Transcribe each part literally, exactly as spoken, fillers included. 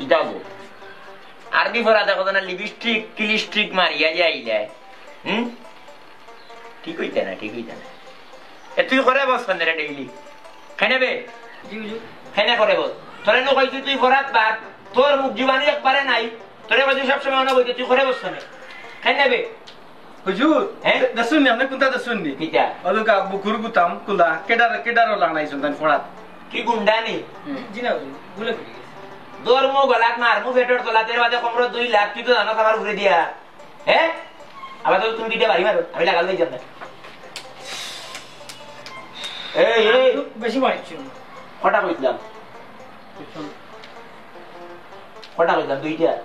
ইটা গো। আরবি পড়া দেখো না, লিপস্টিক, কিলিস্টিক মারিয়া যে আইলে। হুম? ঠিক অইতা না, ঠিক অইতা না। এ, তুই করে বস কেনে রে ডেইলি? কেনে বে? জি, হুজুর। কেনে করে বস? তোরে নু কইছি তুই পড়াত বাদ, তোর মুখ জুবানি একবারে নাই। তোরে কইছি সবসময় অনবৈধ, তুই করে বস কেনে? কেনে বে? হুজুর, হ্যাঁ? দে-, দেখছইন নি, আপনে কুনটা দেখছইন নি? কিতা? অউ লোক বুকুর গুতাম, কুলা, কেডার, কেডার লাগাইছইন তাই পড়াত। কি গুন্ডা নি? হুম। জি না হুজুর, ভুলে ফিরে গেছি। ধর্ম গলাত মারমু, পেটর তলাত, এর বাদে কমরো দুই লাখ, তুই তো জানো আমার উপরে দিয়া। হ্যাঁ? আবার তো তুমি দুইটা বাড়ি মারো, আমি লাগাল দিয়ে যাবো। এই, এই। বেশি মারছি না। কটা কইছিলাম? কটা কইছিলাম? দুইটা।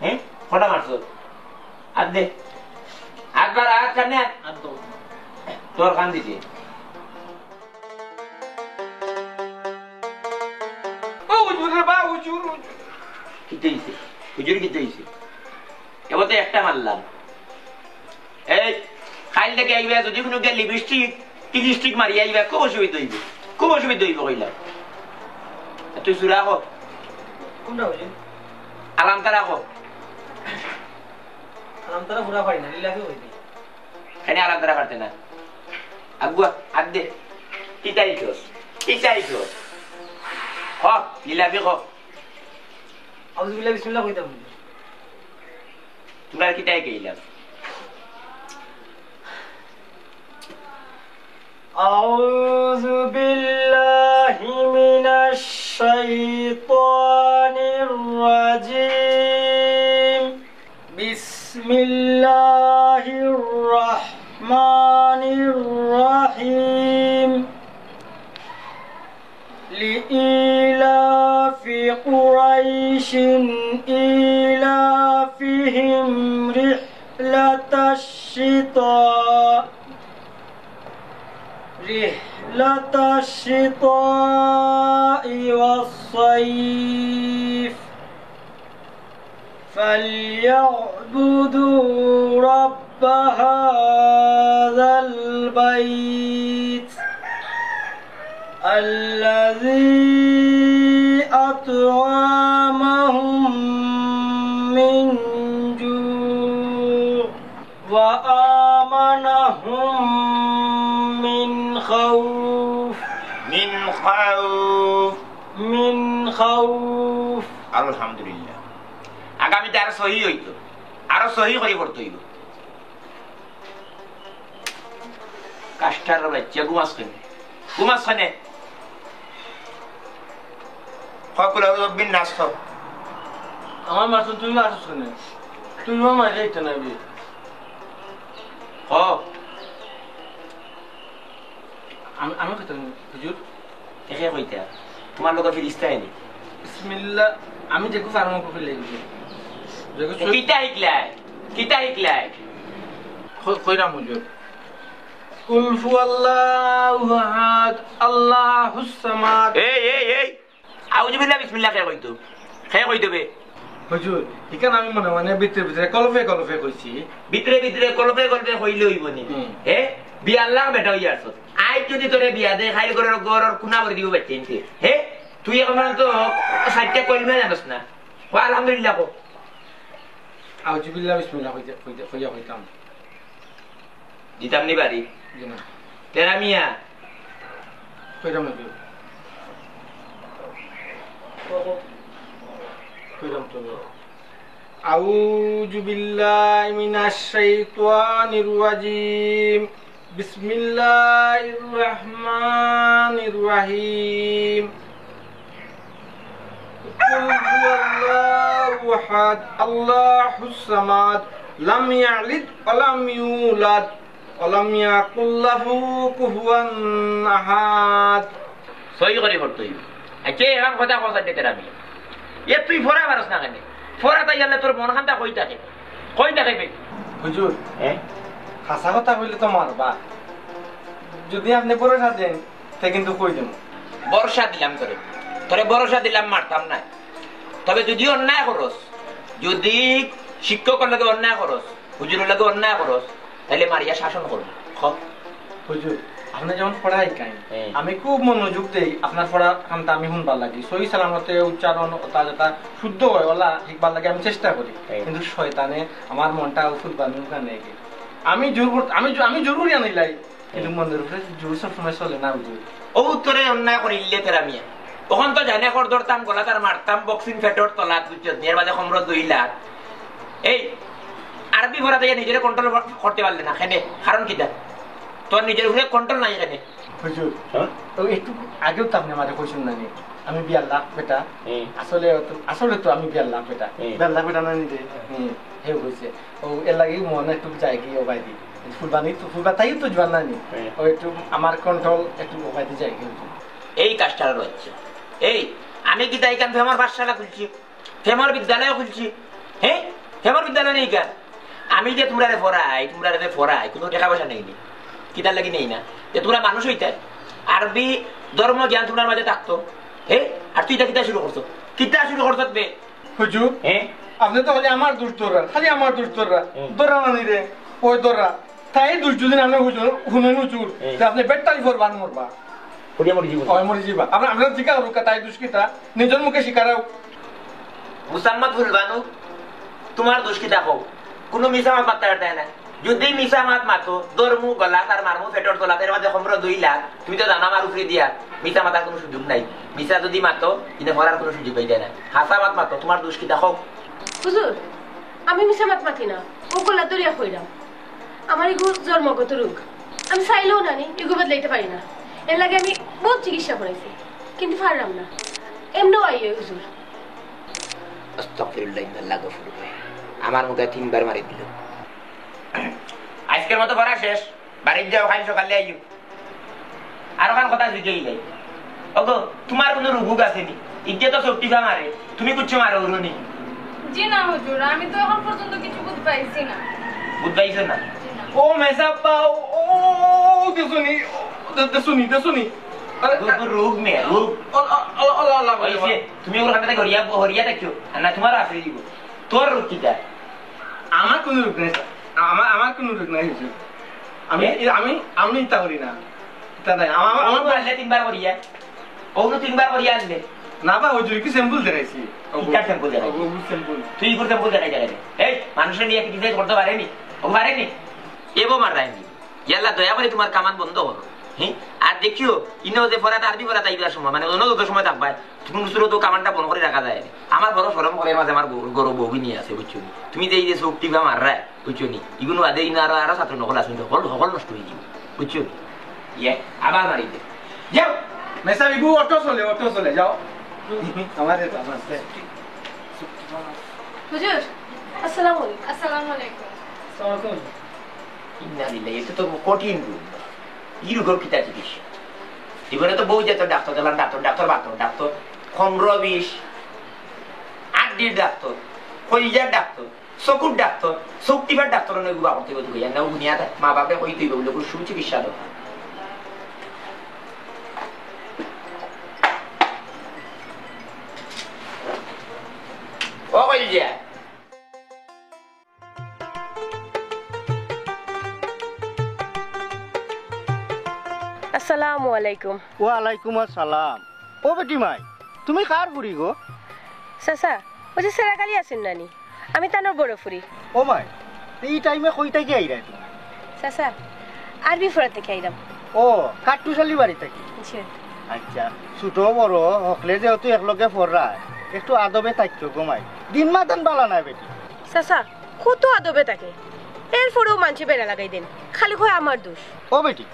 হ্যাঁ? কটা মারছো? আর দে। আটবার আট কানে আট। আর দো। তোর কান দিছে। ও হুজুর রে বা, হুজুর, হুজুর। কিতা অইছে? হুজুর কিতা অইছে? এবার তো একটা মারলাম। এই, কাইল থাকি আইবা, যদি কুনু গিয়া লিপস্টিক, কিলিস্টিক মারি আইবা, খুব অসুবিধা অইবো। খুব অসুবিধা অইবো কইলাম। আর তুই সুরা কো। কুনটা হুজুর? আলাম তারা কো। আলাম তারা পুরা পারি না, লিলাফি কই দি। কেনে আলাম তারা পারতে না? আগুয়া, আগ দে। কিতা অইছস? কিতা অইছস? ক, লিলাফি ক। আউযুবিল্লাহ, বিসমিল্লাহ কইতাম। তুমরা কিতা কইলাম? أعوذ بالله من الشيطان الرجيم. بسم الله الرحمن الرحيم. لإيلاف قريش إيلافهم رحلة الشتاء، رحلة الشتاء والصيف. فليعبدوا رب هذا البيت الذي أطعمهم من جوع وآمنهم من خوف. من خوف. من خوف. আলহামদুলিল্লাহ। আগামীতে আরো সহি অইতো, আরো সহি করি পড়তে অইবো। কাস্টার বাচ্চা, ঘুমাস কেনে? ঘুমাস কেনে? ক, কুল আউযু বিরাব্বিন নাস ক। আমার মাসুম, তুই মাসুম কেনে? তুই আমার মাঝে আইতে না বি। ক। আমি, আমি কথা হুজুর। একে কইতা, তুমার লগে ফিরিস্তা আইনি। বিসমিল্লাহ, আমি যেগু পারমু কইলে হুজুর। যেগু এ, কিতা হিকলাই? কিতা হিকলাই? ক-, কইরাম হুজুর। কুল হুয়াল্লাহু আহাদ, আল্লাহুস সামাদ। এই, এই, এই, আউযুবিল্লাহ, বিসমিল্লাহ কে কইতো? কে কইতো বে? হুজুর, ইখান আমি মনে মনে ভিতরে ভিতরে কলপে কলপে কইছি। ভিতরে ভিতরে কলপে কলপে কইলে অইবো নি? হুম। হে? বিয়ার লাখ বেটা অইয়া আছস। আইজ যদি তোরে বিয়া দেয়, খাইল ঘরর, ঘরর কুনা করি দিবো বাচ্চা ইনতে। হে? তুই অখন তো চাইরটা কলমা জানস না। ক আলহামদুলিল্লাহ ক। আউযুবিল্লাহ, বিসমিল্লাহ কইতে, কইতে, কইয়া কইতাম। দিতাম নি বাড়ি? জি না। তেরা মিয়া। কইরাম না কেউ। কইরাম তো না। أعوذ بالله من الشيطان الرجيم. بسم الله الرحمن الرحيم. قل هو الله أحد، الله الصمد، لم يلد ولم يولد، ولم يكن له كفوا أحد. সহি করি পড়তে অইবো। আচ্ছা, এখান কথা কথা দিতে আমি। এ তুই ফোরা পারস না কেনে? ফোরা তাই জানলে তোর মন খান্তা কই থাকে? কই থাকে বে? হুজুর, হ্যাঁ? হাছা কথা কইলে তো মারবা। যদি আপনে ভরসা দেন, তে কিন্তু কই দেবো। ভরসা দিলাম তোরে। তোরে ভরসা দিলাম, মারতাম না। তবে যদি অন্যায় করস, যদি শিক্ষকর লগে অন্যায় করস, হুজুরর লগে অন্যায় করস, তাইলে মারিয়া শাসন করমু। ক। হুজুর, আপনে যেমন পড়া হিকাইন, হুম। আমি খুব মনোযোগ দেই আপনার পড়া কানটা আমি হুনবার লাগি। সহি সালামতে উচ্চারণ, অতা যেতা শুদ্ধ অয়, অলা হিকবার লাগি আমি চেষ্টা করি। হুম। কিন্তু শয়তানে আমার মনটা ফুলবানুর কানে গিয়া। আমি জোর কর-, আমি জো-, আমি জোর করিয়া নিলাই, কিন্তু হুম। মনের উপরে জোর সবসময় চলে না, হুজুর। ও উত্তরে অন্যায় করিলে তেরা মিয়া। অখন তো জানে কর ধরতাম, গলাত আর মারতাম, boxing পেটর তলাত, বুঝছস নি? এর বাদে কমরো দুই লাত। এই, আরবি পড়া তাইয়া নিজরে control করতে পারলে না, কেনে? কারণ কিতা? তোর নিজর উপরে control নাই কেনে? হুজুর, হ্যাঁ? ও একটু আগেও তো আপনে আমারে কইছইন না নি, আমি বিয়ার লাখ বেটা। হুম। আসলে তো, আসলে তো আমি বিয়ার লাখ বেটা। হুম। বিয়ার লাখ বেটা না নি রে? হুম, হে কইছে। ও এর লাগি মন একটু যায় কি ও বাইদি। ফুলবানি তো, ফুলবা তাইও তো জোয়ান না নি। হুম। ও একটু আমার control একটু ও বাইদি যায় কি হুজুর। এই কাজটা রয়েছে। এই, আমি কিতা ইখান প্রেমর পাঠশালা খুলছি? প্রেমর বিদ্যালয় খুলছি? হ্যাঁ? প্রেমর বিদ্যালয় নেই কেন? আমি যে তুমরারে পড়াই, তুমরারে যে পড়াই, কুনু টেকা পয়সা নেই নি। কিতার লাগি নেই না? যে তুমরা মানুষ অইতায়, আরবি ধর্ম জ্ঞান তুমরার মাঝে থাকতো। হ্যাঁ? আর তুই ইতা কিতা শুরু করছো? কিতা শুরু করছো বে? হুজুর, হ্যাঁ? আপনে তো খালি আমার দুষ ধররা, খালি আমার দুষ ধররা। হুম। ধররা মানি রে, ওই ধররা। তাই দুষ যদি আপনে হুজুর, হুনইন হুজুর, হুম। তে আপনে বেটাই ফরবান মরবা। করিয়া মরি জীবন। ওই মরি যাইবা। আপনে, আপনে জিজ্ঞাসা করুক্কা, তাই দুষ কিতা? নিজর মুখে স্বীকার অউক। মুসাম্মদ ফুলবানু, তুমার দুষ কিতা কও? কুনু মিছা মাত মাততায় পারতায় না। যদি মিছা মাত মাতো, ধরমু গলাত আর মারমু পেটর তলাত, এর মাঝে কমরো দুই লাত, তুমি তো জানো আমার উপরে দিয়া, মিছা মাতার কুনু সুযোগ নাই। মিছা যদি মাতো, ইনে মরার কুনু সুযোগ পাইতায় না। হাছা মাত মাতো, তুমার দুষ কিতা কও? হুজুর, আমি মিছা মাত মাতি না, অউ গলা ধরিয়া কইরাম। আমার ইগু জন্মগত রোগ, আমি চাইলেও না নি, ইগু বদলাইতে পারি না। এর লাগি আমি বউত চিকিৎসা করাইছি, কিন্তু পাররাম না। এমনেও আইও হুজুর। আস্তাগফিরুল্লাহ, ইন্নাল্লাহ গফুরুর রহিম। আমার মুখে তিনবার মারি দিল। আইজকের মতো পড়া শেষ, বাড়িত যাও, কাইল সকালে আইও। আর অখান কথা জিগাইলাই। ওগো, তুমার কুনু রোগ আছে নি? ইগিয়ে তো চউখ টিপা মারে, তুমি কুচ্ছু মারো উরুনি। জি না হুজুর, আমি তো এখন পর্যন্ত কিছু বুঝ পাইছি না। বুঝ পাইছো না? জি না। ও মেসাব্বা, ও, ও, ও, দেখছো নি? ও, দে-, দেখছো নি, দেখছো নি? আরে, রোগ, রোগ মেয়ে, রোগ। আল্লাহ, আল্লাহ, আল্লাহ, আল্লাহ, আল্লাহ। অইছে, তুমি ওর কাছে হরিয়া, হরিয়া দেখিও। আর না, তুমারও আছে দিব। তোর রোগ কিতা? আমার কুনু রোগ নাই, স্যার। আমার, আমার কুনু রোগ নাই, হুজুর। আমি, এ? আমি, আমি ইতা করি না। ইতা নাই। আমার, আমার, ও আমার পারলে তিনবার করিয়া। ও তো তিনবার করিয়া আনলে। না বা, হুজুর, কি sample দেখাইছি? কিতার sample দেখাইছি? ও, ও sample। তুই ইগুর sample দেখাই দেখাই দে। এই, মানুষের নিয়ে criticize করতে পারেনি? ও পারেনি? এ বউ মার রায়নি। ইয়াল্লা, দয়া করি তুমার কামান বন্ধ করো। হ্যাঁ? আর দেখিও, ইনো যে ফরাত আরবি ফরাত আইবার সময়, মানে অন্য যত সময় থাকবায়, তুমি হুজুরও তো কামানটা বন্ধ করি রাখা যায় না। আমার বড় শরম করে, মাঝে আমার গরু বউগি নিয়ে আছে, বুঝছো নি? তুমি যে এই যে চউখ টিপা মাররায়, বুঝছো নি? ইগুন বাদে ইনো আরো, আরো ছাত্র নকল আছইন, হকল, হকল নষ্ট অই যিবো, বুঝছো নি? ইয়ে, আবার মারি দে। যাও। মেসাব, ইগু অটো চলে, অটো চলে, যাও। আমার এটা, আমার এটা। হুজুর, আসসালামু আলাইকুম। আসসালামু আলাইকুম। আসসালামু আলাইকুম। ইন্না লিল্লাহি, এটা তো কঠিন রোগ। ই রোগর কিতা চিকিৎসা? জীবনে তো বউত জাতর ডাক্তর দেখলাম, ডাক্তর, ডাক্তর, বাতর, ডাক্তর, কমরো বিষ, আড্ডির ডাক্তর, কলিজার ডাক্তর, চকুর ডাক্তর, চউখ টিপার ডাক্তর অনে গুবা করতে অইবো, তুই না গুনিয়া দেয়, মা বাপরে কইতে অইবো বুলে, কুনু সুচিকিৎসা দরকার। ও কলিজা। আসসালামু আলাইকুম। ওয়ালাইকুম আসসালাম। ও বেটি মাই, তুমি কার ফুরি গো? চাচা, ওই যে সেরাগালি আছইন নানি, আমি তানর বড় ফুরি। ও মাই, ই টাইমে কই থাকি আইরায় তুমি? চাচা, আরবি ফড়া থাকি আইরাম। ও, কাট্টুশালি বাড়ি থাকি? জি। আচ্ছা, ছোট বড় হকলে যেহেতু একলগে ফড়রায়, একটু আদবে থাকিও গো মাই। দিন মাতান বালা নায় বেটি। চাচা, কত আদবে থাকে, এরপরেও মানষে বেড়া লাগাই দেন, খালি কয় আমার দোষ। ও বেটি,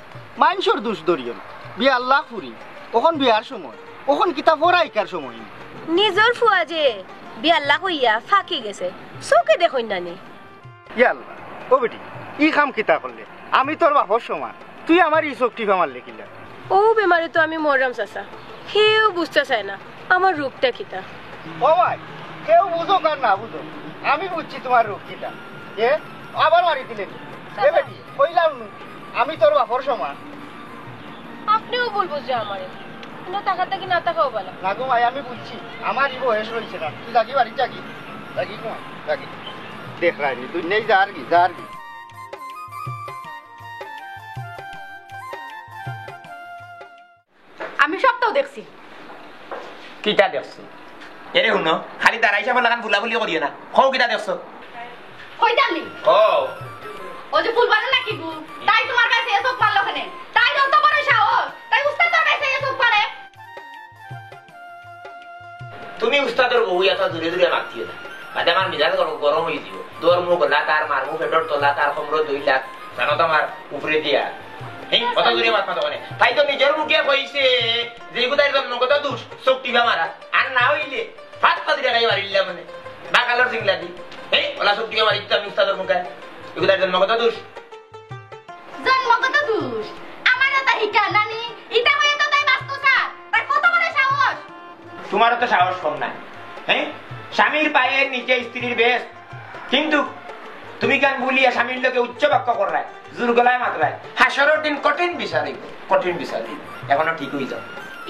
মানষর দোষ ধরিও না, বিয়ার লাখ ফুরি, অখন বিয়ার সময়, অখন কিতা ফড়া হিকার সময় নি? নিজর ফুয়া যে বিয়ার লাখ অইয়া ফাঁকি গেছে, চউখে দেখইন না নি? ইয়াল্লা, ও বেটি, ই কাম কিতা করলে? আমি তোর বাপর সমান, তুই আমার ই চউখ টিপা মারলে কিলা? ও বেমারে তো আমি মররাম চাচা, কেউ বুঝতা চায় না আমার রোগটা কিতা। ও ভাই, কেউ বুঝউক আর না বুঝউক, আমি বুঝছি তুমার রোগ কিতা। এ, আবার মারি দিলে নি? এ বেটি, কইলাম নু, আমি তোর বাপর সমান। আপনেও ভুল বুঝরা আমারে। ইনো থাকার থাকি না থাকাউ বালা। না গো মাই, আমি বুঝছি, আমার ই বয়স রইছে না। তুই যাগি বাড়িত যাগি। যাগি গো মাই, যাগি। দেখরায়নি, দুনিয়াই যারগি, যারগি। কিতা দেখছো? এরে হুনো, খালি দারাই সাবর লাখান ফুলাফুলি করিও না। কও কিতা দেখছো? কইতাম নি? কও। ও যে ফুলবানো নাকি গু, তাই তুমার কাছে চোখ মারলো কেনে? তাই যত বড় সাহস, তাই উস্তাদর কাছে চোখ মারে। তুমি উস্তাদর বউ, এত দূরে দূরে মাতিও না। বাদে আমার মিজাজ গরম, গরম অই যিবো। দৌড়মু গলাত আর, মারমু পেটর তলাত আর, কমরো দুই লাত। জানো তো আমার উপরে দিয়া। হ্যাঁ, কত দূরে মাত মাতো কেনে? তাই তো নিজর মুখে কইছে যে ইগুতার জন্মগত দোষ, চোখ টিপা মারা। আর না অইলে, ফাত ফাত রেখাই মারিলাম মানে। বাকালর সিংলা দি। হ্যাঁ, ওলা চোখ টিপা মারি তো আমি উস্তাদর মুখে। ইগুতার জন্মগত দোষ। জন্মগত দোষ। আমারে তা হিকা নানি, ইতা কইয়া তো তাই বাঁচতো স্যার। তার কত বড় সাহস? তুমারও তো সাহস কম নায়। হ্যাঁ? স্বামীর পায়ের নিচে স্ত্রীর বেহেস্ত। কিন্তু তুমি কেন বলিয়া স্বামীর লগে উচ্চ বাক্য কররায়, জোর গলায় মাতরায়? হাশরর দিন কঠিন বিচার অইবো, কঠিন বিচার অইবো। এখনো ঠিক অই যাও।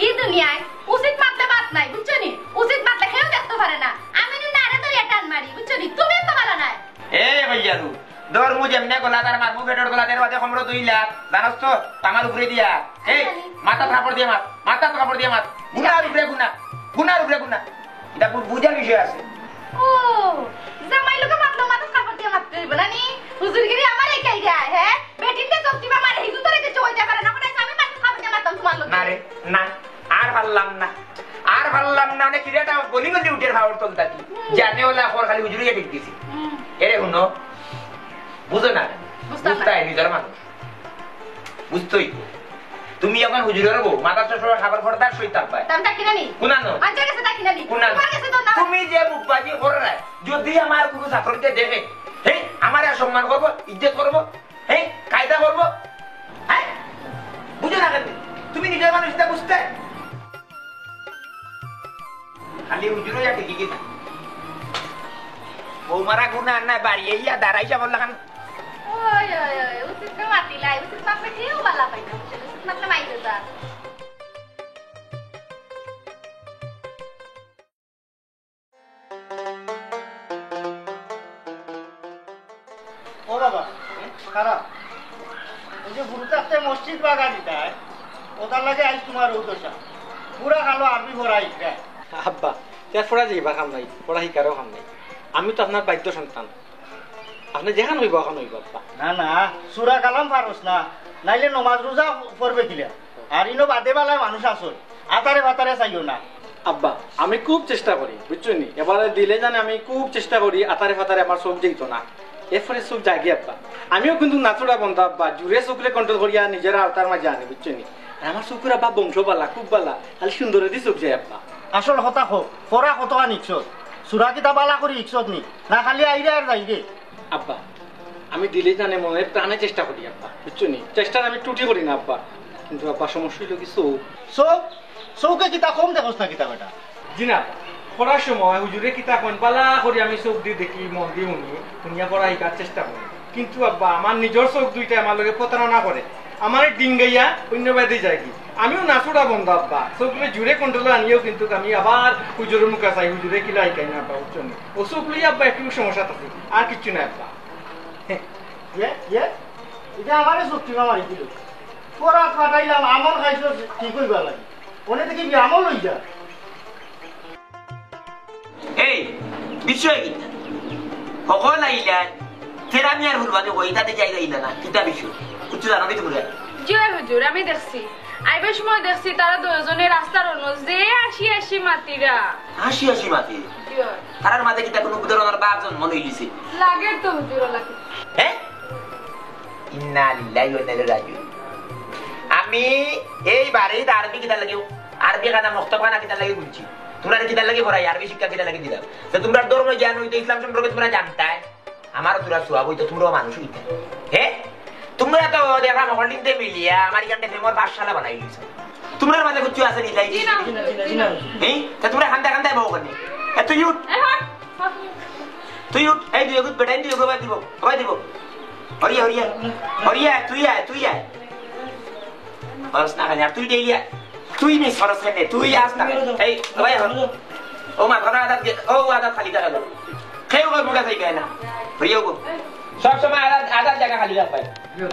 ই দুনিয়ায় উচিত মাতলে বাত নাই, বুঝছো নি? উচিত মাতলে কেউ দেখতো পারে না। আমি নি নারে ধরিয়া টান মারি, বুঝছো নি? তুমি তো ভালা নায়। এ ভাইয়ারু, দৌড়মু যেমনে গলাত আর মারমু পেটর তলাত, এর বাদে কমরো দুই লাত। জানোস তো, আমার উপরে দিয়া। এই, মাথাত কাপড় দিয়া মার, মাথাত কাপড় দিয়া মার। গুনার উপরে গুনা, গুনার উপরে গুনা। ইটা বু-, বুঝার বিষয় আছে। ও, জামাই লগে মাতলে মাথাত কাপড় দিয়া মাততে অইবো না নি? হুজুরগিরি আমার এই কাইদা, হ্যাঁ? বেটিনতে চোখ টিপা মারে, হিজু তোরে কিছু কইতে পারে না, কোথায় আমি মাথাত কাপড় দিয়া মারতাম তুমার লগে? না রে, না। আর পারলাম না, আর পারলাম না, মানে কিরে একটা গলি গলি উঠের খাওয়ার তল থাকি। হুম। জানে ওলা খবর খালি হুজুরে ঠিক দিছি। হুম। এরে হুনো, বুঝো না, বুঝতাম না। বুঝতায় নিজর মানুষ। বুঝতোই তো। তুমি এখন হুজুরর বউ, মাথাত সবসময় খাবার খবরদার সই থাকবায়। তা আমি থাকি না নি? কুনানো? আচ্ছা, গেছে থাকি না নি? কুনানো? তোমার গেছে তো না। তুমি যে মুখবাজি কররায়, যদি আমার কুনু ছাত্রকে দেখে, হে, আমারে অসম্মান করবো, ইজ্জত করবো, হে, কায়দা করবো, হে? বুঝো না কেনে? তুমি নিজর মানুষ, ইটা বুঝতায়। খালি হুজুর অইয়া ঠিকই গেছে। বউ মারা গুনা আর নাই, বাড়ি আইয়া দারাই সাবর লাখান। ওই, ওই, ওই, উচিত তো মাতিলাই, উচিত মাতলে কেউ ভালা পায় না, বুঝছো? উচিত মাতলে মাইরে যা। ও বাবা, খারাপ। ওই যে গুরু থাকতে মসজিদ বাগা দিতায়, ওটার লাগে আইজ তুমার অউ দশা। পুরা কালো আরবি পড়া হিকায়। আব্বা, তে পড়া যাইবা কাম নাই, পড়া হিকারও কাম নাই। আমি তো আপনার বাধ্য সন্তান। আপনে যেখান কইবা, অখান অইবো, আব্বা। না, না, সূরা কালাম পারস না, নাইলে নমাজ রোজা পড়বে কিলা? আর ইনো বাদে বালায় মানুষ আছইন, আতারে ফাতারে চাইও না। আব্বা, আমি খুব চেষ্টা করি, বুঝছো নি? এবারে দিলে জানে আমি খুব চেষ্টা করি, আতারে ফাতারে আমার চোখ যাইতো না। এরপরে চোখ জাগে, আব্বা। আমিও কিন্তু নাচুড়া বন্ধা, আব্বা, জুরে চোখরে control করিয়া নিজের আওতার মাঝে আনি, বুঝছো নি? আর আমার চোখর আব্বা বংশ বালা, খুব বালা, খালি সুন্দরেদি চোখ যায়, আব্বা। আসল কথা কও, পড়া কতখান হিকছত? সূরা কিতা বালা করি হিকছত নি? না খালি আইরে আর যাইরে? আব্বা, আমি দিলে জানে মনে প্রাণে চেষ্টা করি আব্বা, বুঝছো নি? চেষ্টার আমি ত্রুটি করি না আব্বা, কিন্তু আব্বা সমস্যা অইলো কি চোখ। চোখ? চোখে কিতা কম দেখোস না কিতা বেটা? জি না, পড়ার সময় হুজুরে কিতা কইন বালা করি আমি চোখ দি দেখি, মন দি হুনি, হুনিয়া পড়া হিকার চেষ্টা করি। কিন্তু আব্বা, আমার নিজর চোখ দুইটায় আমার লগে প্রতারণা করে, আমারে ডিঙ্গাইয়া অন্য বায়দি যায়গি। আমিও নাচুড়া বন্ধা আব্বা, চোখরে জুরে control আনিয়াও কিন্তু আমি আবার হুজুরর মুখা চাই, হুজুরে কিলা হিকাইন আব্বা, বুঝছো নি? অউ চোখ লইয়া আব্বা একটু সমস্যাত আছি, আর কিচ্ছু নাই আব্বা। ইয়ে, ইয়ে, ইটা আমারে চোখ টিপা মারি দিল। পড়াত ফাটাইলাম, আমল খাইছস, ঠিক অইবার লাগি। অনে দেখি বিয়ামল অই যা। এই, বিষয় কিতা? হকল আইলা, ফের আমি আর হুরবাদে কই, তাতে যাই যাইলা না, কিতা বিষয়? কিচ্ছু জানো নি তুমরা? জি অয় হুজুর, আমি দেখছি। আইবার সময় দেখছি তারা দুইওজনে রাস্তার অনো যে আসি আসি মাতিরা। আসি আসি মাতে? জি অয়। তারার মাঝে কিতা কুনু ধরনর বাপ জন্ম লইলিছে? লাগের তো হুজুর, লাগে। হ্যাঁ? ইন্না লিল্লাহি ওয়া ইন্না ইলাইহি রাজিউন। আমি এই বাড়িত আরবি কিতার লাগি, আরবি খানা, মক্তব খানা কিতার লাগি খুলছি? তুমরারে কিতার লাগি পড়াই, আরবি শিক্ষা কিতার লাগি দিলাম? যে তুমরার ধর্ম জ্ঞান অইতো, ইসলাম সম্পর্কে তুমরা জানতায়। আমারও থুড়া সওয়াব অইতো, তুমরাও মানুষ অইতায়। হে? তুমরা তো দেখলাম হকলদিনতে মিলিয়া আমার ইখানটা প্রেমর পাঠশালা বানাই দিছো। তুমরার মাঝে কিচ্ছু আছে নি, লাই? জি না, জি না, জি না। হে? তা তুমরা কান্দায় কান্দায় বও কেনে? এ, তুই উঠ। এ, হট। তুই উঠ। এই দুইওগু, বেটাইন দুইওগু, অবায় দিবো, অবায় দিবো। হরিয়া, হরিয়া। হরিয়া, তুই আয়, তুই আয়। হরস না কেনে, আর তুই ডেইলি আয়। তুই মিস হরস কেনে, তুই আস না কেনে। এই, অবায় হর। ও মা, ঘর আদাত গে-, ও আদাত খালি দেখা গেল। কেউ ওর মুখে চাইবে না। হরিয়া গো। সব সময় আদাত, আদাত জাগা খালি রাখবায়।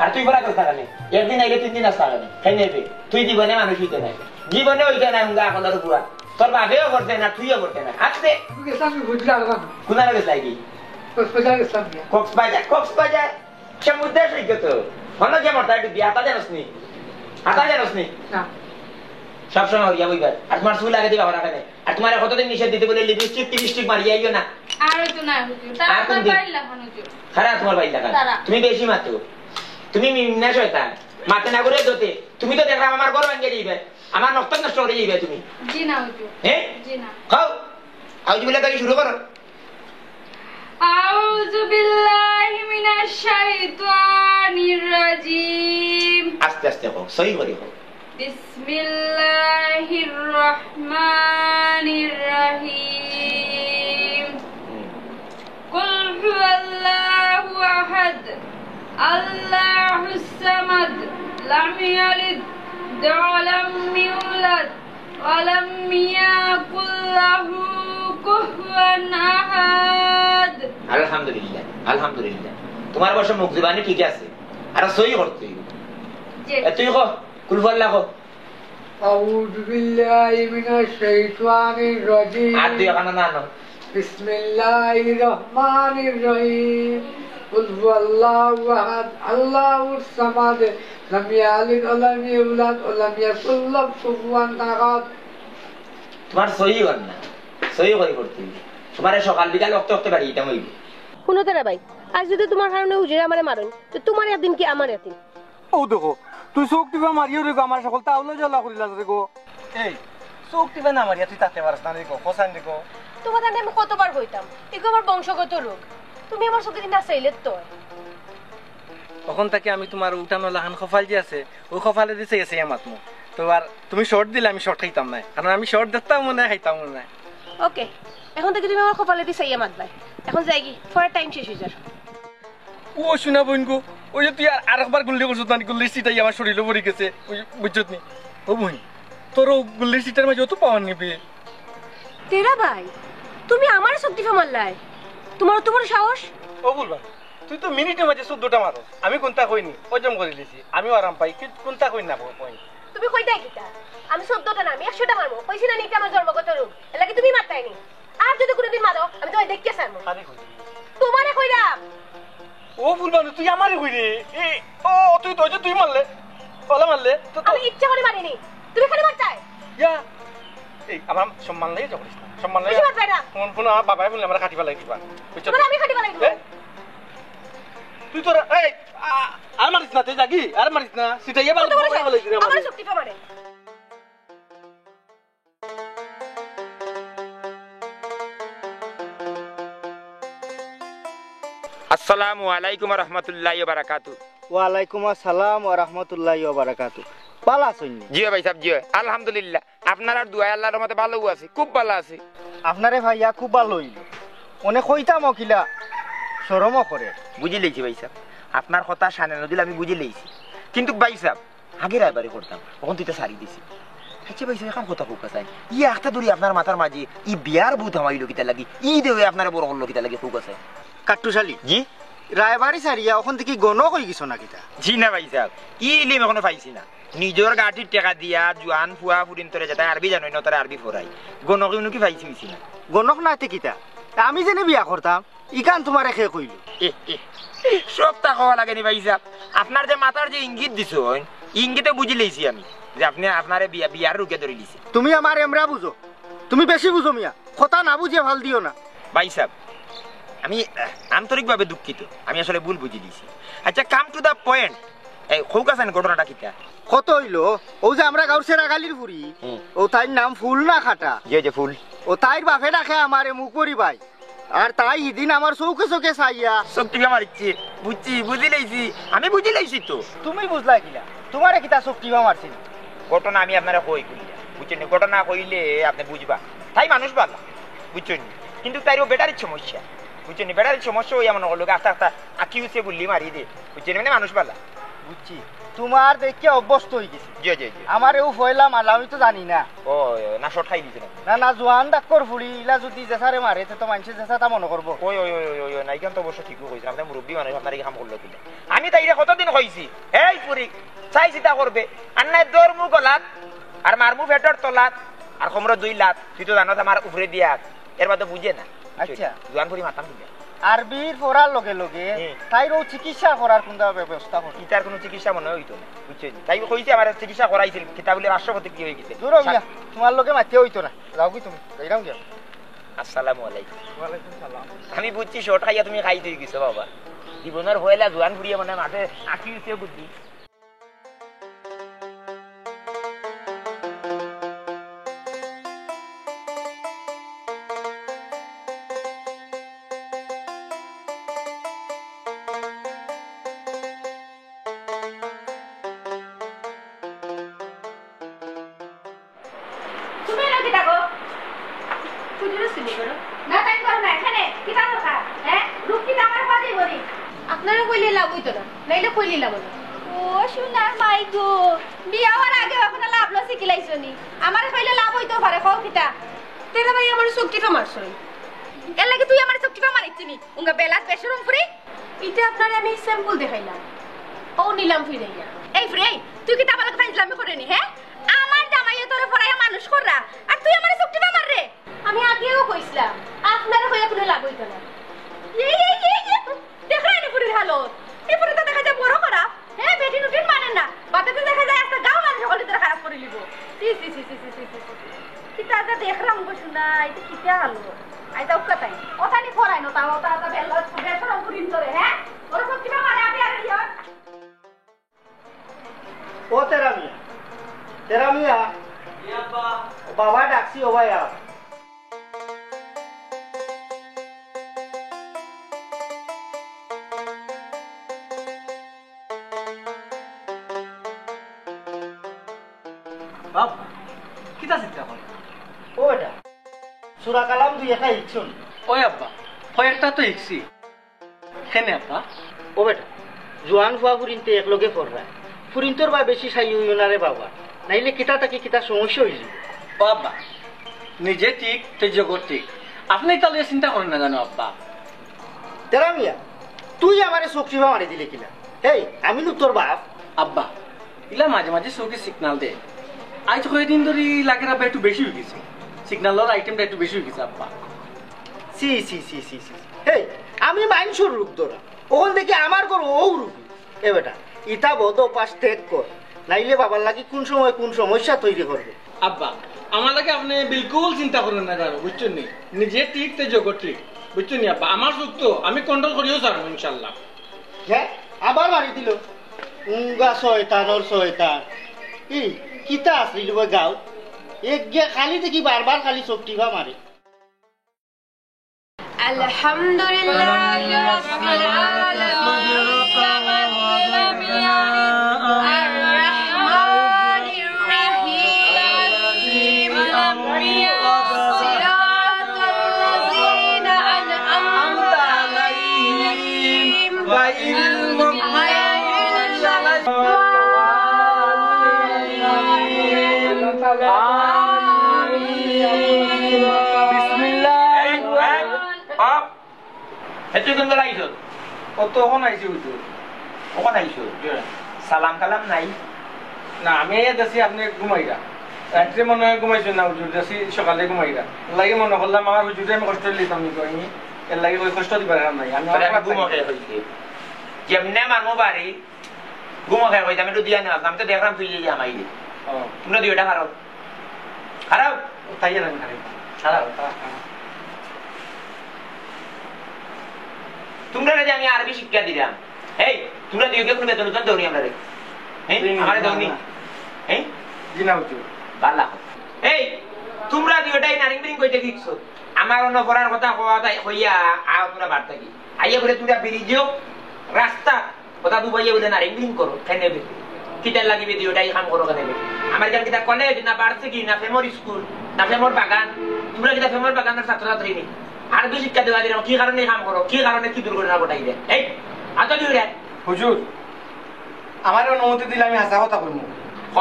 আর তুই বড় কথা কেনে? একদিন আইলে তিন দিন আসতে হবে। কেনে বে? তুই জীবনে মানুষ অইতে নায়। জীবনে অইতে নায়, হুঙ্গা আকলর বুয়া। তোর বাপেও করতে না, তুইও করতে না। আস্তে। আমি গেছিলাম, আমি বুঝলাম না। কোনারে গেছিলাম কি? কক্সবাজার গেছিলাম গিয়া। কক্সবাজার, কক্সবাজার। সে মুদ্রা সৈক্য তো। হনো যে মরতা একটু বিয়া, তা জানোস নি? হাতা জানোস নি? না। সবসময় হরিয়া বইবার। আর তোমার চুল আগে দিবা হরা কেনে? আর তোমার কতদিন নিষেধ দিতে বলে লিপস্টিক টিপস্টিক মারিয়া আইও না। আর হইতো না, হুজুর। তারা আর কোন আমার দিন? বাইর লাখান, হুজুর। খারা তোমার বাইর লাখান। তারা। তুমি বেশি মাতো। তুমি মিমনা শয়তান। মাতে না করে দোতে। তুমি তো দেখলাম আমার ঘর ভাঙিয়ে দিবে। আমার নষ্ট নষ্ট করে দিবে তুমি। জি না, হুজুর। হ্যাঁ? জি না। খাও। আউযু বিল্লাহ থেকে শুরু করো। أعوذ بالله من الشيطان الرجيم. আস্তে আস্তে কও, সহি করি কও। بسم الله الرحمن الرحيم. হুম। قل هو الله أحد. الله الصمد. لم يلد ولم يولد. ولم يكن له كفوا أحد. আলহামদুলিল্লাহ, আলহামদুলিল্লাহ। তোমার অবশ্য মুখ জুবানি ঠিক আছে। আর সহি করতে হইব। জি। এ, তুই কো, কুল হু আল্লাহ কো। أعوذ بالله من الشيطان الرجيم. আর দুই খানা না আনো। بسم الله الرحمن الرحيم. قل هو الله أحد. الله الصمد. لم يلد ولم يولد. ولم يكن له كفوا أحد. তোমার সহি অর না, সহি করি করতে হইব। তোমার এই সকাল বিকাল অক্তে অক্তে বাড়ি দিতাম হইব। হুনো তারা ভাই, আজ যদি তোমার কারণে হুজুরে আমারে মারইন, তো তোমার একদিন কি আমার একদিন? ও দেখো, তুই চোখ টিপা মারিও রে গো, আমার সকল তাহলে জ্বালা করিলাস রে গো। এই, চোখ টিপা না মারিয়া তুই তাতে পারস না রে গো, হোসেন রে গো। তোমার তাহলে আমি কতবার কইতাম, এগু আমার বংশগত রোগ। তুমি আমার চোখে দিন না চাইলে তো। তখন তাকে আমি তোমার উঠানো লাখান কপাল যে আছে, ওই কপালে দিছে গেছে ইয়া মাতমু। তো আর তুমি শর্ট দিলে আমি শর্ট খাইতাম না, কারণ আমি শর্ট দেখতাম মনে হয়, খাইতাম মনে হয়। ওকে, এখন থেকে তুমি আমার কপালে দিছে ইয়া মাতবাই। এখন যাই কি, ফরার টাইম শেষ হয়ে যার। ও সোনা বইন গো, ওই যে তুই আর আরেকবার গুল্লি করছো, তানি গুল্লি সিটাই আমার শরীরে পড়ি গেছে, ওই বুঝছত নি? ও বইন, তোর ও গুল্লি সিটার মাঝে অত পাওয়ার নিবে। তেরা ভাই, তুমি আমার শক্তি ফেমাল্লাই, তোমার অত বড় সাহস? ও বলবা, তুই তো মিনিটের মাঝে চোদ্দটা মারো, আমি কোনটা কইনি, হজম করে দিছি, আমিও আরাম পাই, কিন্তু কোনটা কই না কই। তুমি কই দেয় কিতা? আমি চোদ্দটা না, আমি একশোটা মারবো, কইছি না নিতে আমার জন্মগত রোগ, এর লাগি তুমি মারতাই নি। আর যদি কোনোদিন মারো, আমি তোমায় দেখিয়া ছাড়বো। আরে কই। তোমারে কইরাম। ও ফুলবানু, তুই আমারে কই রে? এ, ও, তুই তো, তুই মারলে? ওলা মারলে? তো, তো আমি ইচ্ছা করে মারিনি। তুমি খালি মারতায়। ইয়া। এই, আমার সম্মান লাগে যখন না। সম্মান লাগে। বেশি মারবে না। ফোন, ফোন আমার বাবায় বললে আমার কাটি ফালাই দিবা। বুঝছো? তোমার আমি কাটি ফালাই দিব। এ? তুই তোরা, এই, আ-, আর মারিস না, তুই যাগি? আর মারিস না। সিটাইয়া বাবা কত বড় সাহস? ফালাই দিলে আমার আমারে। শক্তি পামারে। আসসালামু আলাইকুম ওয়া রাহমাতুল্লাহি ওয়া বারাকাতু। ওয়ালাইকুম আসসালাম ওয়া রাহমাতুল্লাহি ওয়া বারাকাতু। ভালা আছইন নি? জি ভাই সাহেব, জি। আলহামদুলিল্লাহ। আপনারার দোয়ায় আল্লাহর রহমতে ভালো আছি, খুব ভালো আছি। আপনারে ভাইয়া খুব ভালো হইল। অনে কইতাম অকিলা, শরমও করে। বুঝি লইছি ভাই সাহেব, আপনার কথা সানে নদিল আমি বুঝি লইছি। কিন্তু ভাই সাহেব, আগে রায়বারি করতাম, অখন তুই তো সারি দিছি। আচ্ছা ভাই সাহেব, এখন কথা কউকা চাই, ই একটা ধরি আপনার মাথার মাঝে ই বিয়ার ভূত হামাইল কিতা লাগি, ই দেওয়ে আপনারা বড় করলো কিতা লাগি, কউকা চাই। কাট্টুশালী। জি? রায়বারি সারিয়া অখন থেকে গণক হয়ে গেছো না কিতা? জি না ভাই সাহেব, ই ইলিম এখনো পাইছি না। নিজর গাঠির টেকা দিয়া জুয়ান ফুয়া ফুরিন তোরে যেটা আরবি জানোই না, তারা আরবি ফরাই। গণক ইউনুকি পাইছি হইছি না। গণক না তে কিতা? আমি যেনে বিয়া করতাম, ইখান তোমারে খে কইল? এ, এ, সবতা কওয়া লাগে নি ভাই সাহেব। আপনার যে মাথার যে ইঙ্গিত দিছইন, ইঙ্গিতে বুঝি লইছি আমি যে আপনি আপনারে বিয়া, বিয়ার রুগে ধরি লিছি। তুমি আমার এমরা বুঝো, তুমি বেশি বুঝো মিয়া, কথা না বুঝিয়া ফাল দিও না। ভাই সাহেব, আমি, আহ, আন্তরিকভাবে দুঃখিত, আমি আসলে ভুল বুঝি লিছি। আচ্ছা, come to the point, এই কউকা চাইন ঘটনাটা কিতা? কত হইল, ও যে আমরা গাউর সেরা গালির ফুরি, হুম। ও তাইর নাম ফুল না খাটা। জি, জি, ফুল। ও তাইর বাপে ডাকে আমারে মুখ করি ভাই। আর তাই হিদিন আমার চউখে চউখে চাইয়া। চোখ টিপা মারিছে, বুঝছি, বুঝি লইছি, আমি বুঝি লইছি তো। তুমি বুঝলা কিলা? তোমারে কিতা চোখ টিপা মারছিল? ঘটনা আমি আপনারে কই খুলিয়া, বুঝছেন নি? ঘটনা কইলে আপনি বুঝবা। তাই মানুষ ভালা, বুঝছেন নি? কিন্তু তাইর ও ব্যাটারির সমস্যা, বুঝছেন নি? ব্যাটারির সমস্যা হইয়া মনে করলো আস্তে আস্তে আঁকি উঠে গুল্লি মারি দে, বুঝছেন নি? মানে মানুষ ভালা। বুঝছি, তোমার দেখিয়া অভ্যস্ত হয়ে গেছি। জি, জি, জি। আমার এও ফয়লা মাল, আমি তো জানি না। ও, না, শর্ট খাই দিছে না। না, না, জোয়ান ডাক্কর ফুড়ি, ইলা যদি জেসারে মারে, তে তো মানুষে জেসা তা মনে করবো। ওই, ওই, ওই, ওই, ওই, না, ইখান তো অবশ্য ঠিকই কইছেন। আপনি মুরব্বী মানুষ, আপনার এই কাম করলো কিনা? আমি তাইরে কতদিন কইছি, এই ফুড়ি, চাই চিতা করবে, আর নাই দৌড়মু গলাত, আর মারমু পেটর তলাত, আর কমরো দুই লাখ, তুই তো জানস আমার উপরে দিয়া, এর বাদে বুঝে না। আচ্ছা। জোয়ান ফুরি মাতাম কিতা? আরবির পড়ার লগে লগে হুম। তাইর অউ চিকিৎসা করার কুনতা ব্যবস্থা করো? ইতার কুনু চিকিৎসা মনে অইতো না, বুঝছইন নি? তাই কইছে আমার চিকিৎসা করাইছিল, কিতা বলে রাষ্ট্রপতি কি অইগেছে? দূর হ মিয়া, তুমার লগে মাতিয়া অইতো না। যাওগি তুমি, যাইরাম গিয়া। আসসালামু আলাইকুম। ওয়ালাইকুম সালাম। আমি বুঝছি, শর্ট খাইয়া তুমি খাইত অইগেছো বাবা। জীবনর পয়লা জোয়ান ফুরিয়ে মানে মাঠে আঁকি উঠছে বুদ্ধি। তুমি এনো কিতা গো? হুজুরে চুরি করো। না, তাই করো না, এখানে। কিতা দরকার? হ্যাঁ? রূপ কিতা আমার বাদে করি? আপনারে কইলে লাভ অইতো না, নাইলে কইলে লাভ অইতো। ও সোনার মাই গো, বিয়া হওয়ার আগে এখনো লাভ লস শিখিলাইছো নি? আমারে কইলে লাভ অইতো পারে, কও কিতা? তেরা ভাই আমার চোখ টিপা মারছইন। এর লাগি তুই আমার চোখ টিপা মারিস নি? উঙ্গা বেলাত বেশরম ফুরি। ইটা আপনারে আমি স্যাম্পল দেখাইলাম। ও নিলাম ফিরাইয়া। এই ফিরে, এই, তুই কিতা আমার লগে ফাইজলামি করে নি, হ্যাঁ? আমার জামাইয়ে তোরে পড়াইয়া মানুষ কররা, আর তুই আমারে চোখ টিপা মাররে? আমি আগেও কইছিলাম, আপনারে কইয়া কুনু লাভ অইতো না। এই, এই, এই, এই, দেখরা নি ফুরির হালত। এই ফুরি তো দেখা যায় বড় খারাপ। হ্যাঁ, বেটি রুটিন মানে না। বাদে তো দেখা যায় আস্তা গাঁও মানুষ হকলরে খারাপ করিলিবো। ছি, ছি, ছি। কিতা যে দেখরাম গো সোনা, ইটা কিতা হালত? আইতা উক্কা তাই। ওটা নি ফরাই না, তাও ওটা, ওটা বেল-, বেসরম করিম তোরে, হ্যাঁ? ওরা সব কিবা মারে, আমি আর ইয়া। ও তেরা মিয়া, তেরা মিয়া। জি আব্বা। বাবা ডাকছি, ও ভাই আ। বাবা, কিতা চিন্তা করো? ও বেটা, সূরা কালাম দুই একটা হিকছস নি? ওই আব্বা, কয়েকটা তো হিকছি। কেনে আব্বা? ও বেটা, জোয়ান ফুয়া ফুরিন্তে একলগে পড়রা। ফুরিন্তর বা বেশি সাই অইও না রে বাবা, নাইলে কিতা থাকি কিতা সমস্যা অইযিবো। ও আব্বা, নিজে ঠিক তে জগৎ ঠিক। আপনে ইতা লইয়া চিন্তা করইন না জানো আব্বা। তেরা মিয়া, তুই আমারে চোখ টিপা মারি দিলে কিলা? হেই, আমি নু তোর বাপ। আব্বা, ইলা মাঝে মাঝে চোখে সিগনাল দে। আইজ কয়দিন ধরি লাগের আব্বা একটু বেশি অইগেছে। সিগনালর আইটেমটা একটু বেশি অইগেছে আব্বা। ছি, ছি, ছি, ছি, ছি। হেই, আমি মাইনষর রূপ ধরা। অখন দেখি আমার ঘরো অউ রূপ। এ বেটা, ইতা বদ অভ্যাস ত্যাগ কর। নাইলে বাবার লাগি কুন সময় কুন সমস্যা তৈরি করবে। আব্বা, আমার লাগি আপনে বিলকুল চিন্তা করইন না জানো, বুঝছইন নি? নিজে ঠিক তে জগৎ ঠিক। বুঝছইন নি আব্বা? আমার চোখ তো আমি কন্ট্রোল করিও ছাড়মু ইনশাআল্লাহ। হে, আবার মারি দিল। উঙ্গা শয়তানর শয়তান। ই, কিতা আছিল বে গাঁও? এক গিয়া খালি দেখি বারবার খালি চোখ টিপা মারে। الحمد لله رب العالمين. الرحمن الرحيم. صراط الذين أنعمت عليهم غير المغضوب عليهم ولا الضالين. آمين. بسم الله. এই, এই, আপ। এত কোন বেলা আইছো? ও তো অখন আইছি হুজুর। অখন আইছো? জি। সালাম কালাম নাই? না, আমি আইয়া দেখছি আপনে ঘুমাইরা। রাত্রে মনে হয় ঘুমাইছইন না হুজুর, দেখছি সকালে ঘুমাইরা। এর লাগি মনে করলাম আমার হুজুররে আমি কষ্ট দিতাম নি কই, এর লাগি কই কষ্ট দিবার কাম নাই। আমি তোরে আমি অপরাধ ঘুমো থাকি। খেয়ে কইছি। যেমনে মারমু বাড়ি, ঘুমো খেয়ে কইছি, আমি একটু দিয়া নেওয়া, আমি তো দেখলাম তুই এই আমাইরে। ও। তোমরা দুইটা খারাপ। খারাপ। ও, তাই আর আমি খারাপ। খারাপ। খারাপ, খারাপ। তোমরা যে আমি আরবি শিক্ষা দিলাম, এই, তোমরা দুইও কুনু বেতন উতন দেও নি আমরারে? হ্যাঁ? জি, আমারে না, দেও নি? না। হ্যাঁ? জি না, হুজুর। বালা। এই, তোমরা দুইটাই নারিং বিরিং কইতে শিখছো। আমার অন্য পড়ার কথা কওয়া তাই কইয়া, আও তোমরা বাদ থাকি। আইয়া বলে তোমরা ব্রিজও, রাস্তা, কথা দুবাইয়া বলে নারিং বিরিং করো, কেনে বে? কিতার লাগি বে দুইটাই কাম করো কেনে বে? আমার এখান কিতা কলেজ, না ভার্সিটি, না ফেমর স্কুল, না ফেমর বাগান? তোমরা কিতা ফেমর বাগানর ছাত্রছাত্রী নি? আরবি শিক্ষা দেওয়া দিলাম, কি কারণে কাম করো? কি কারণে কি দুর্ঘটনা ঘটাই দেয়? এই, আতো দিও রে। হুজুর, আমারে অনুমতি দিলে আমি হাছা কথা কইমু। ক,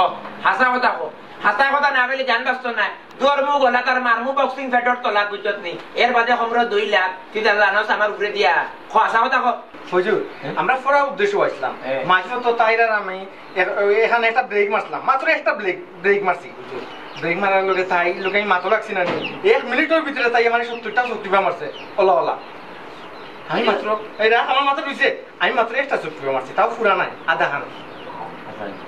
হাছা কথা ক। হাছা কথা না কইলে জান বাঁচতো না। ধর্ম গলা তার মারমু বক্সিং ফেডর তলা বুঝছত নি। এর বাদে কমরো দুই লাখ, তুই তার জানোস আমার উপরে দিয়া। ক, হাছা কথা ক। হুজুর, হ্যাঁ? আমরা পড়ার উদ্দেশ্যে আইছিলাম। হ্যাঁ। মাঝে তো তাইর আর আমি এ-, এখানে একটা ব্রেক মারছিলাম। মাত্র একটা ব্রেক, ব্রেক মারছি, হুজুর। ব্রেক মারার লগে তাই লগে আমি মাথা লাগছি না নি। এক মিনিটর ভিতরে তাই আমার সত্তরটা চোখ টিপা মারছে। OLA, OLA. আমি মাত্র, এই রাখ, আমার মাথা রইছে। আমি মাত্র একটা চোখ টিপা মারছি, তাও পুরা নাই, আধা খান।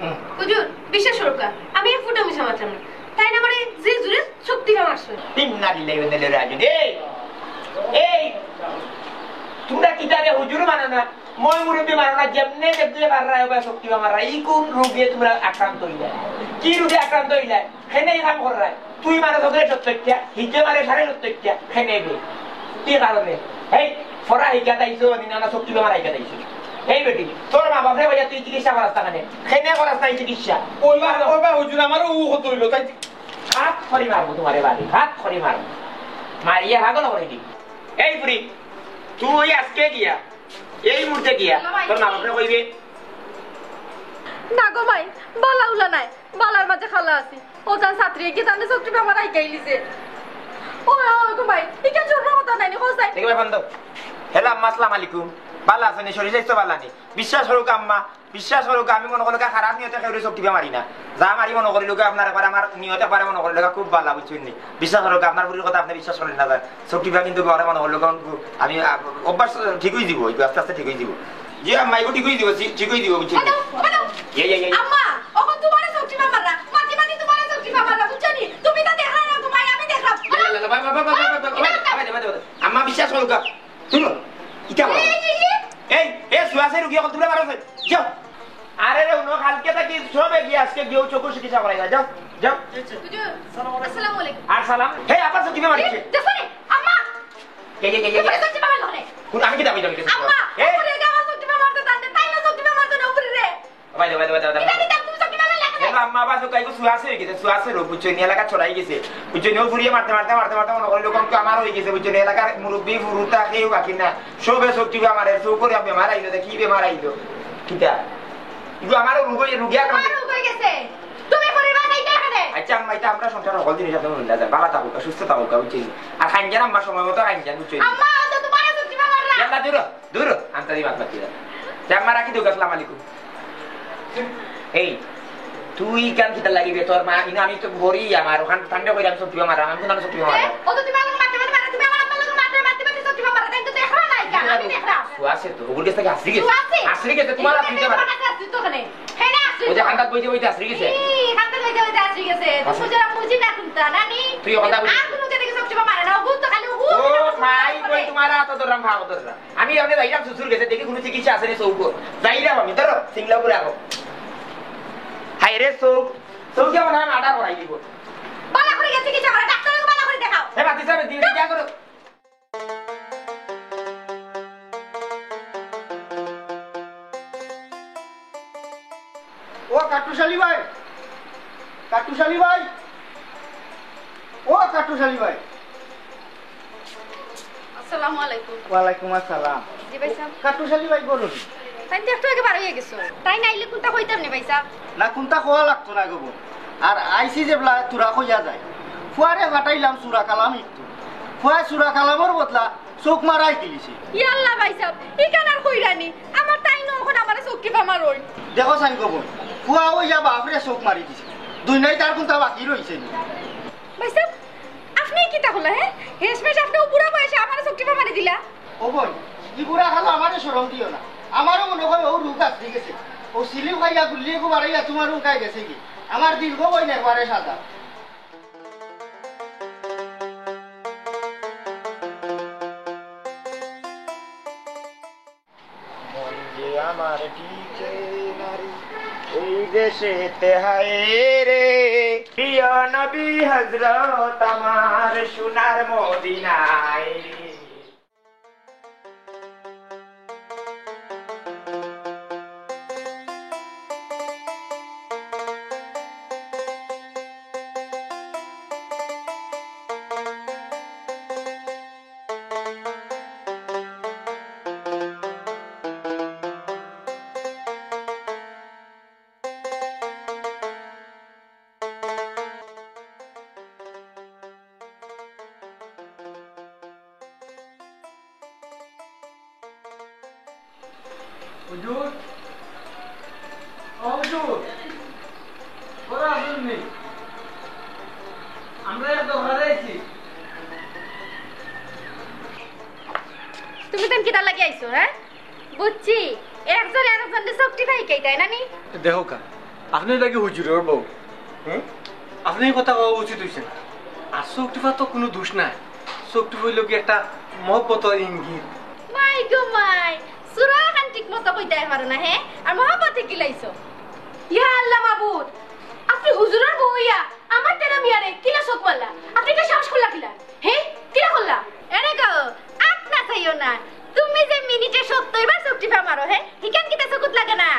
হুম। হুজুর, বিশ্বাস করুক্কা, আমি এক ফুটা মিছা মাতরাম না। তাইন আমারে যে জুরে চোখ টিপা মারছে। ইন্না লিল্লাহি ওয়া ইন্না ইলাইহি রাজিউন। এই, এই, তুমরা কিতারে হুজুর মানো না? ময় মুরব্বি মানো না, যেমনে যেমনে মাররা, এবার চোখ টিপা মাররা। ই কুন রোগে তুমরা আক্রান্ত অইলায়? কি রোগে আক্রান্ত অইলায়? কেনে ই কাম কররায়? তুই মারে চোখে সত্তরটা, হিজে মারে সাড়ে সত্তরটা, কেনে বে? কি কারণে? এই, ফরা হিকাত আইছো, নি না, না, চোখ টিপা মারা হিকাত আইছো? এই বেটি, তোর মা বাপরে ভাইয়া তুই চিকিৎসা করাস না কেনে? কেনে করাস না ই চিকিৎসা? ওই বা, ওই বা হুজুর, আমারও উ কত অইলো, তাই হাত খড়ি মারবো তুমারে বাড়ি, হাত খড়ি মারবো। মারিয়া পাগল করি দিবো। এই ফুরি, তুই আজকে গিয়া, এই মুহূর্তে গিয়া, তোর মা বাপরে কইবে। না গো মাই, বালা উলা নাই, বালার মাঝে খালা আছি। ও জান ছাত্রী, কি জানে চোখ টিপা মারা হিকাইলিছে। ও, ও গো মাই, ইটা জরুরি কথা নায় নি, কও চাই। দেখবে বন্ধ। হ্যালো আম্মা, আসসালামু আলাইকুম। বালা আছো নি? শরীর স্বাস্থ্য বালা নি? বিশ্বাস করুক্কা আম্মা, বিশ্বাস করুক্কা, আমি মনো করুক্কা খারাপ নিয়তে কেউরে চোখ টিপা মারি না। যা মারি মনো করিলুক্কা আপনার একবার আমার নিয়ত একবারে মনো করিলুক্কা খুব বালা, বুঝছইন নি? বিশ্বাস করুক্কা, আপনার ফুরির কথা আপনে বিশ্বাস করইন না, যার চোখ টিপা কিন্তু বড় মনো করিলুক্কা আমি, আ, অভ্যাস ঠিক অইযিবো, ইগু আস্তে আস্তে ঠিক অইযিবো। জি আম্মা, ইগু ঠিক অইযিবো, ঠিক, ঠিক অইযিবো, বুঝছইন নি? বাদো, বাদো। ইয়ে, ইয়ে, ইয়ে, ইয়ে। আম্মা, অখন তুমারে চোখ টিপা মাররা, মাতি মাতি তুমারে চোখ টিপা মাররা, বুঝছো নি? তুমি তা দেখরায় না, তুমারে আমি দেখরাম। ইয়ে, ইয়ে, ইয়ে, বাই, বাই, বাই। আম্মা বিশ্বাস করুক্কা, শুনো, ইটা বলো। এই, এই, এই, এই। এই, এ, সুয়াসে রুগী অকল তুমরা বারো যাও। আরে রে, হুনো, কালকে থাকি সবে গিয়া আজকে গিয়া চোখর চিকিৎসা করাইবা, যাও, যাও। হুজুর, আসসালামু আলাইকুম। আর সালাম। হে, আবার চোখ টিপা মারছে। এ, দেখো রে, আম্মা। কে, কে, কে, কে, কে? উপরে চোখ টিপা মারলো রে। কোন, আমি কিতা কইতাম? আম্মা, কে? উপরে গিয়া আমার চোখ টিপা মারতে জানতে, তাই না চোখ টিপা মারতে না উপরে রে। ভাই, ভাই, ভাই, ভাই, ভাই, ভাই। কিতা দিতাম, তুমি চোখ টিপা মারলে কেনে? এ, আম্মা, আবার চোখ আইবো, সুয়াসে অই গেছে, সুয়াসে রোগ, বুঝছো নি? এলাকা ছড়াই গেছে। বুঝছো নি? ও ফুরিয়ে মারতে, মারতে, মারতে, মারতে মনো করিলুক্কা আমার অই গেছে, বুঝছো নি? এলাকার মুরব্বি, ফুরুতা, কেউ বাকি না। সবে চোখ টিপা মারে, চোখ করে বেমার আইলো, দেখি বেমার আইলো। কিতা? ইগু আমার রোগ অই, রোগী আক্রান্ত। আমার রোগ অই গেছে। তুমি পরিবার চাইতে এখানে। আচ্ছা আম্মা, ইটা আমরা সংসার হকল জিনিস আপনে মনে যায়। বালা থাকুক্কা, সুস্থ থাকুক্কা, বুঝছইন নি? আর খাইন যান আম্মা, সময় মতো খাইন যান, বুঝছইন নি? আম্মা, ও তো তুমারে চোখ টিপা মাররা। ইয়াল্লা, দূর, দূর, আন্তাজি মাত মাতি না। তে আম্মা রাখি দেউক্কা, আসসালামু আলাইকুম। এই, তুই ইখান কিতা লাগিবে? তোর মা, ইনো আমি তো ঘড়ি আমার, ওখান ঠান্ডা করি আমি চোখ টিপা মাররাম, আমি কোন চোখ টিপা মাররাম? এ, ও তো তুমি আমার লগে মাতে মাতে মারো, তুমি আমার আম্মার লগে মাতে মাতে মাতে চোখ টিপা মারো, তাই তো দেখরায় না, ইখান আমি দেখরাম। সুয়াসে তো, হুগুর গেছে থাকি হাসি গেছে। তুমি হাসি গেছে, তুমার তুমি হাসি গেছে। আমার কাছে আসছি তো ওখানে। হ্যাঁ, না, আসছি ওই যে তো। কান্দাত বইতে বইতে হাসি গেছে। এই, কান্দাত বইতে বইতে হাসি গেছে। তুমি আচ্ছা। বুঝে না, বুঝি না কোনটা, নানি? তুই কথা বুঝি। আর কোনো জায়গায় চোখ টিপা মারে না, ও তো খালি ও ও মাই, করে। কই তুমার হাত ধরলাম, পা ধরলাম। আমি এমনে যাইরাম শ্বশুর গেছে, দেখি কোনো চিকিৎসা আছে নি চোখর। যাইরাম আমি, ধরো, সিংলা করে আনো। হায় রে চোখ, চোখে মনে হয় মার্ডার করাই দিবো। বালা করে গেছে চিকিৎসা করা, ডাক্তাররে বালা করে দেখাও। এ বাতি সাহেব, দিয়ে দিয়া করো। ও কাট্টুশ আলী ভাই, কাট্টুশ আলী ভাই, ও কাট্টুশ আলী ভাই। আসসালামু আলাইকুম। ওয়ালাইকুম আসসালাম। জি ভাই সাহেব। কাট্টুশ আলী ভাই বলুন। তাইন তো একটু আগে বার অইয়া গেছো। তাইন আইলে কুনতা কইতাম নি ভাই সাহেব? না, কুনতা কওয়া লাগতো না গো বইন। আর আইছি যেবলা থুড়া কইয়া যাই। ফুয়ারে ফাটাইলাম সুরা কালাম ইকটু। ফুয়ায় সুরা কালামর বদলা চোখ মারাই দিলিছে। ইয়াল্লা ভাই সাহেব, ইখান আর কইরা নি। আমার তাইন অখন আমারে চোখ টিপা মারইন। দেখো চাইন গো বইন, ফুয়া অইয়া বাপরে চোখ মারি দিছে। দুনিয়াত তার কুনতা বাকি রইছে নি? ভাই সাহেব, আপনে কিতা কইলা, হে? শেষমেশ আপনে অউ বুড়া বয়সে আমারে চোখ টিপা মারি দিলা? ও বইন, ই বুড়া কালো আমারে শরম দিও না। আমারও মনো অয় অউ রোগ আছড়ি গেছে। অউ সিলিপ খাইয়া গুল্লি এগু বাড়াইয়া তুমার উকাই গেছে গি। আমার দিল গো বইন একবারে সাদা। মন যে আমার টিকে নারী, এই দেশেতে হায় রে, প্রিয় নবী হযরত আমার সোনার মদিনায়। হুজুর, ও হুজুর, ঘরো আছইন নি? আমরা এক দরকারে আইছি। তুমি তেন কিতা লাগি আইছো, হ্যাঁ? বুঝছি, একজন আরেকজনরে চোখ টিপা হিকাইতায় না নি? দেখো কা, আপনি লাগি হুজুরর বউ, হুম? আপনি এই কথা কওয়া উচিত হইছে না। আর চোখ টিপা তো কোনো দোষ নাই, চোখ টিপা হইল কি একটা মহব্বতর ইঙ্গিত। মাই গো মাই, সুরা খান ঠিক মতো কইতায় পারো না, হ্যাঁ? আর মহব্বতে কিলাইছো? ইয়া আল্লাহ মাবুদ, আপনি হুজুরর বউ ইয়া আমার তেরা মিয়ারে কিলা চোখ মারলা? আপনি তো সাহস করলা কিলা? হে, কিলা করলা? এরে গো, আত না চাইও না। তুমি যে মিনিটে সত্তর বার চোখ টিপা মারো, হে, হিকান কিতা চকুত লাগে না?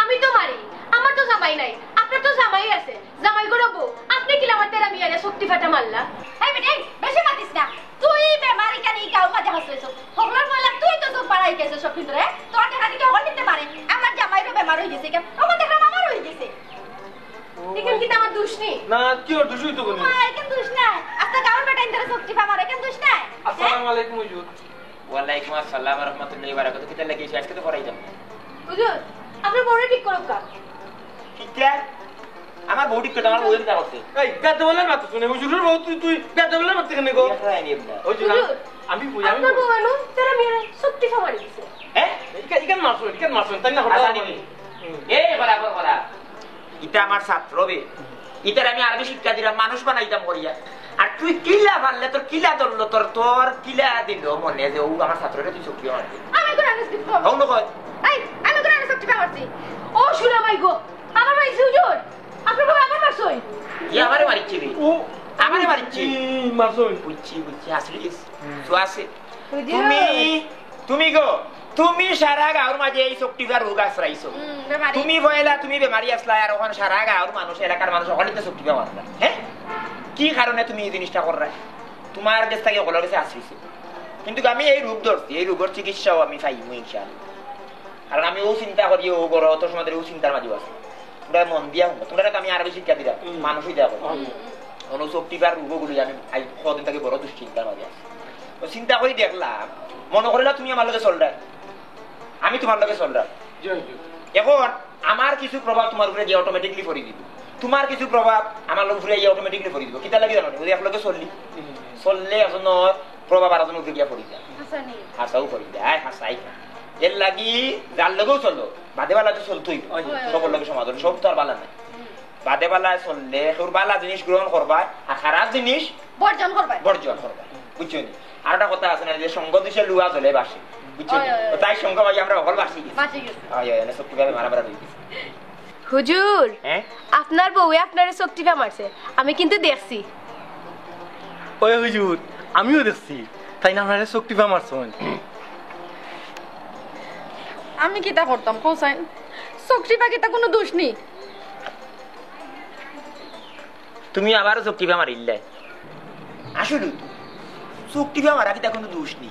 আমি তো মারি, আমার তো জামাই নাই, আপনার তো জামাই আছে, জামাই গো রবো, আপনি কিলা আমার তেরা মিয়ারে চোখ টিপাটা মারলা? এই বেটা, এই, বেশি মাতিস না। তুই বেমারি কেন এই গাঁও মাঝে হসলেছ? হকলার ময়লা তুই তো চোখ বাড়াই গেছে সব ভিতরে, তোর দেখা দেখি হকল নিতে পারে। আমার জামাইরও বেমার হয়ে গেছে, কেন? আমার দেখা আমার হয়ে গেছে। এখান কিতা আমার দোষ নেই? না, কি ওর দোষ হইতো কেন? মা, এখান দোষ নাই। আস্তা গাঁওর বেটা ইন্দারে চোখ টিপা মারে, এখান দোষ নাই। আসসালামু আলাইকুম হুজুর। ওয়ালাইকুম আসসালাম ওয়া রাহমাতুল্লাহি ওয়া বারাকাতুহু। কিতা লাগি আইছো? আজকে তো পড়াইতাম না। হুজুর, আপনার বউরে ঠিক করুক কা। কিতা? আমার বউ ঠিক করতে, আমার বউয়ে কিতা করছে? এই, বেদবলার মাত শুনে, হুজুরের বউ তুই, তুই বেদবলার মাত কেন গো? ইয়া, খাই নি আপনার। ওই যে না, হুজুর, আমি বই, আমি আপনার বই। বউ আনো, তারা মেয়েরা সত্যি সমারি দিছে। হ্যাঁ? ইখান, ইখান মারছো, ইখান মারছো, তাই না? আচ্ছা, হঠাৎ নি। হুম। এই, বরাবর, বরাবর। ইটা আমার ছাত্র বে। ইতারে আমি আরবি শিক্ষা দিলাম, মানুষ বানাইতাম করিয়া। আর তুই কিলা পারলে, তোর কিলা ধরলো, তোর, তোর কিলা দিল মনে যে ও আমার ছাত্ররে তুই চোখ টিপা মারলি? আমি কোরআনে চোখ টিপা মারছি। হও না কয়? এই, আমি কোরআনে চোখ টিপা মারছি। ও শোনা মাই গো, আমার মাই হুজুর, আপনার বউ আমার মারছই। কি আমারে মারিচ্ছে বে? ও আমারে মারিচ্ছে। কি মারছই? বুঝছি, বুঝছি, আসলে হুম। তো আছে। হুজুর। তুমি, তুমি গো, তুমি সারা গাঁওর মাঝে এই চোখ টিপার রোগ আছড়াইছো। হুম, বেমারি। তুমি পয়লা তুমি বেমারি আছলা, আর অখন সারা গাঁওর মানুষ, এলাকার মানুষ অকলে তো চোখ টিপা মারলা। হ্যাঁ? কি কারণে তুমি এই জিনিসটা কররায়? তোমার গেছ থাকি অকলর গেছে আছড়িছে। কিন্তু আমি এই রোগ ধরছি, এই রোগর চিকিৎসাও আমি পাইমু ইনশাআল্লাহ। কারণ আমি ও চিন্তা করি, ও বড় অত সময় ধরে ও চিন্তার মাঝে আছে। তোমরা মন দিয়া হুনো, তোমরা তো আমি আরবি শিক্ষা দিলাম, হুম। মানুষই দেওয়া করো। হুম। অনো চোখ টিপার রোগগুলি আমি আই কদিন থাকি বড় দুশ্চিন্তার মাঝে আছি। তো চিন্তা করি দেখলাম, মনে করিলা তুমি আমার লগে চলরায়, আমি তোমার লগে চলরাম। জি, জি। এখন আমার কিছু প্রভাব তোমার উপরে গিয়া অটোমেটিকলি পড়ি দিব, তোমার কিছু প্রভাব আমার উপরে গিয়া অটোমেটিকলি পড়ি দিব। কিতা লাগি জানো নি? ওই একলগে চললি, হুম। চললে একজনর প্রভাব আর একজনর উপরে গিয়া পড়ি যায়। হাছাউ পড়ি যায়, হাছাই। এর লাগি যার লগেও চলো, বাদে বালা তো চলতই, জি। সকল লগে সমাজ, সব তো আর বালা নাই। হুম। বাদে বালা চললে কেউর বালা জিনিস গ্রহণ করবায়, আর খারাপ জিনিস বর্জন করবায়। বর্জন করবায়। বুঝছো নি? আর একটা কথা আছে না, যে সঙ্গ দোষে লুয়া জলে ভাসে। বুঝছো নি? ওই, ওই, ওই। তো তাই সঙ্গ ভাই আমরা অকল ভাসি গেছি। ভাসি গেছি। ওই, ওই, এনে সত্যি করে মারা মারা দিতেছি। হুজুর, হ্যাঁ? আপনার বউয়ে আপনারে চোখ টিপা মারছে, আমি কিন্তু দেখছি। ওই হুজুর, আমিও দেখছি, তাই না আপনারে চোখ টিপা মারছইন। আমি কিতা করতাম, কও চাইন? চোখ টিপা কিতা কোনো দোষ নি? তুমি আবারও চোখ টিপা মারিল্লায়। আসলে তো, চোখ টিপা মারা কিতা কোনো দোষ নি?